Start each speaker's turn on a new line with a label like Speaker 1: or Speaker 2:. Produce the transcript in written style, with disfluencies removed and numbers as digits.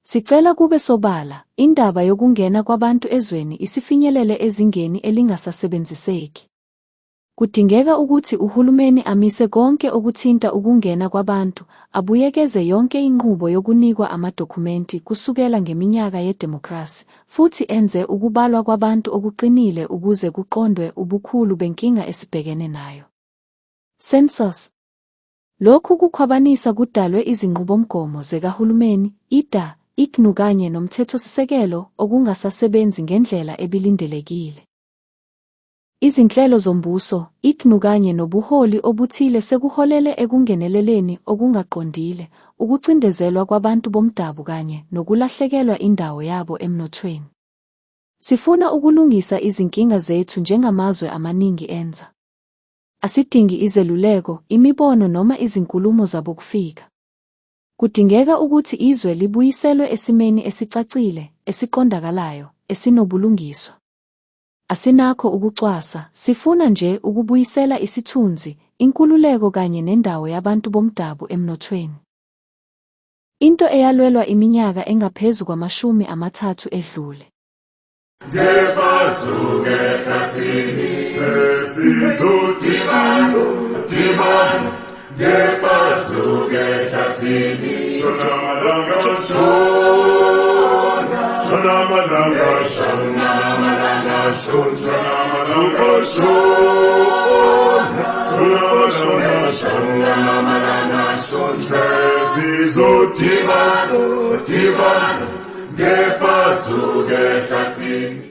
Speaker 1: Sicela kube sobala, indaba yokungena kwabantu ezweni isifinyelele ezingeni elingasasebenziseki. Kudingeka ukuthi uhulumeni amise konke okuthinta ukungena kwabantu, abuyekeze yonke inqubo yokunikwa amadokhumenti kusukela ngeminyaka yedemokhrasi, futhi enze ukubalwa kwabantu okuqinile ukuze kuqondwe ubukhulu benkinga esibhekene nayo. Census. Lokhu kukhwabanisa kudalwe izinqubomgomo zikahulumeni, i-DA, i-GNU kanye noMthethosisekelo okungasasebenzi ngendlela ebilindelekile. Izinhlelo zombuso, i-GNU kanye nobuholi obuthile sekuholele ekungeneleleni okungaqondile, ukucindezelwa kwabantu bomdabu kanye nokulahlekelwa indawo yabo emnothweni. Sifuna ukulungisa izinkinga zethu njengamazwe amaningi enza. Asidingi izeluleko, imibono noma izinkulumo zabokufika. Kudingeka ukuthi izwe libuyiselwe esimeni esicacile, esiqondakalayo, esinobulungiswa. Asinakho ukucwasa, sifuna nje ukubuyisela isithunzi, inkululeko kanye nendawo yabantu bomdabu emnothweni. Into eyalwelwa iminyaka engaphezu kwama-30 edlule.
Speaker 2: Ngebazuke ehlathini sesizodibana dibana ngebazuke ehlathini shona malanga shona shona malanga shona malanga shona malanga shona shona shona shona malanga shona sesizodibana dibana ngebazuke ehlathini.